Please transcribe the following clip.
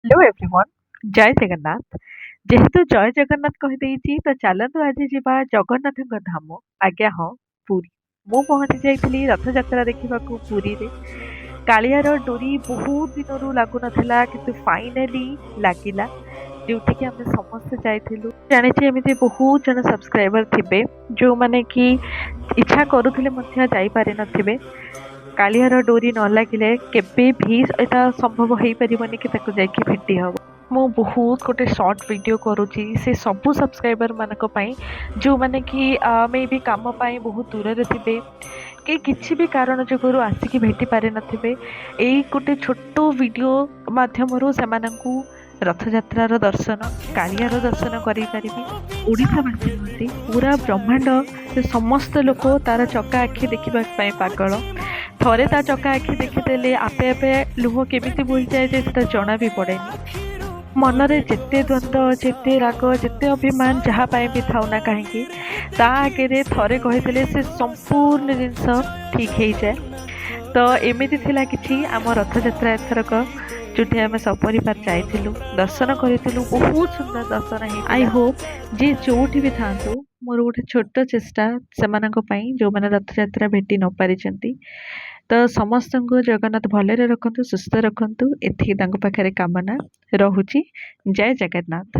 Hello everyone, ଜୟ ଜଗନ୍ନାଥ। ଯେହେତୁ ଜୟ ଜଗନ୍ନାଥ କହିଦେଇଛି, ତ ଚାଲନ୍ତୁ ଆଜି ଯିବା ଜଗନ୍ନାଥଙ୍କ ଧାମ। ଆଜ୍ଞା ହଁ, ପୁରୀ। ମୁଁ ପହଞ୍ଚି ଯାଇଥିଲି ରଥଯାତ୍ରା ଦେଖିବାକୁ ପୁରୀରେ। କାଳିଆର ଡୋରି ବହୁତ ଦିନରୁ ଲାଗୁନଥିଲା, କିନ୍ତୁ ଫାଇନାଲି ଲାଗିଲା, ଯେଉଁଠିକି ଆମେ ସମସ୍ତେ ଯାଇଥିଲୁ। ଜାଣିଛି ଏମିତି ବହୁତ ଜଣ ସବସ୍କ୍ରାଇବର ଥିବେ ଯେଉଁମାନେ କି ଇଚ୍ଛା କରୁଥିଲେ ମଧ୍ୟ ଯାଇପାରିନଥିବେ। କାଳିଆର ଡୋରି ନ ଲାଗିଲେ କେବେ ବି ଏଇଟା ସମ୍ଭବ ହେଇପାରିବନି କି ତାକୁ ଯାଇକି ଭେଟି ହେବ। ମୁଁ ବହୁତ ଗୋଟେ ସର୍ଟ ଭିଡ଼ିଓ କରୁଛି ସେ ସବୁ ସବସ୍କ୍ରାଇବର ମାନଙ୍କ ପାଇଁ, ଯେଉଁମାନେ କି ମେ ବି କାମ ପାଇଁ ବହୁତ ଦୂରରେ ଥିବେ କି କିଛି ବି କାରଣ ଯୋଗୁରୁ ଆସିକି ଭେଟି ପାରିନଥିବେ। ଏଇ ଗୋଟେ ଛୋଟ ଭିଡ଼ିଓ ମାଧ୍ୟମରୁ ସେମାନଙ୍କୁ ରଥଯାତ୍ରାର ଦର୍ଶନ, କାଳିଆର ଦର୍ଶନ କରିପାରିବି। ଓଡ଼ିଶାବାସୀ ନୁହନ୍ତି, ପୁରା ବ୍ରହ୍ମାଣ୍ଡ ସମସ୍ତ ଲୋକ ତାର ଚକା ଆଖି ଦେଖିବା ପାଇଁ ପାଗଳ। ଥରେ ତା ଚକା ଆଖି ଦେଖିଦେଲେ ଆପେ ଆପେ ଲୁହ କେମିତି ବୋହିଯାଏ ଯେ ସେଟା ଜଣା ବି ପଡ଼େନି। ମନରେ ଯେତେ ଦ୍ୱନ୍ଦ୍ୱ, ଯେତେ ରାଗ, ଯେତେ ଅଭିମାନ, ଯାହା ପାଇଁ ବି ଥାଉ ନା କାହିଁକି, ତା ଆଗରେ ଥରେ କହିଦେଲେ ସେ ସମ୍ପୂର୍ଣ୍ଣ ଜିନିଷ ଠିକ୍ ହେଇଯାଏ। ତ ଏମିତି ଥିଲା କିଛି ଆମ ରଥଯାତ୍ରା ଏଥରକ, ଯେଉଁଠି ଆମେ ସପରିବାର ଯାଇଥିଲୁ, ଦର୍ଶନ କରିଥିଲୁ। ବହୁତ ସୁନ୍ଦର ଦର୍ଶନ ହେଇଥିଲା। I Hope ଯିଏ ଯେଉଁଠି ବି ଥାଆନ୍ତୁ, ମୋର ଗୋଟେ ଛୋଟ ଚେଷ୍ଟା ସେମାନଙ୍କ ପାଇଁ ଯେଉଁମାନେ ରଥଯାତ୍ରା ଭେଟି ନ ପାରିଛନ୍ତି। ତ ସମସ୍ତଙ୍କୁ ଜଗନ୍ନାଥ ଭଲରେ ରଖନ୍ତୁ, ସୁସ୍ଥ ରଖନ୍ତୁ, ଏତିକି ତାଙ୍କ ପାଖରେ କାମନା ରହୁଛି। ଜୟ ଜଗନ୍ନାଥ।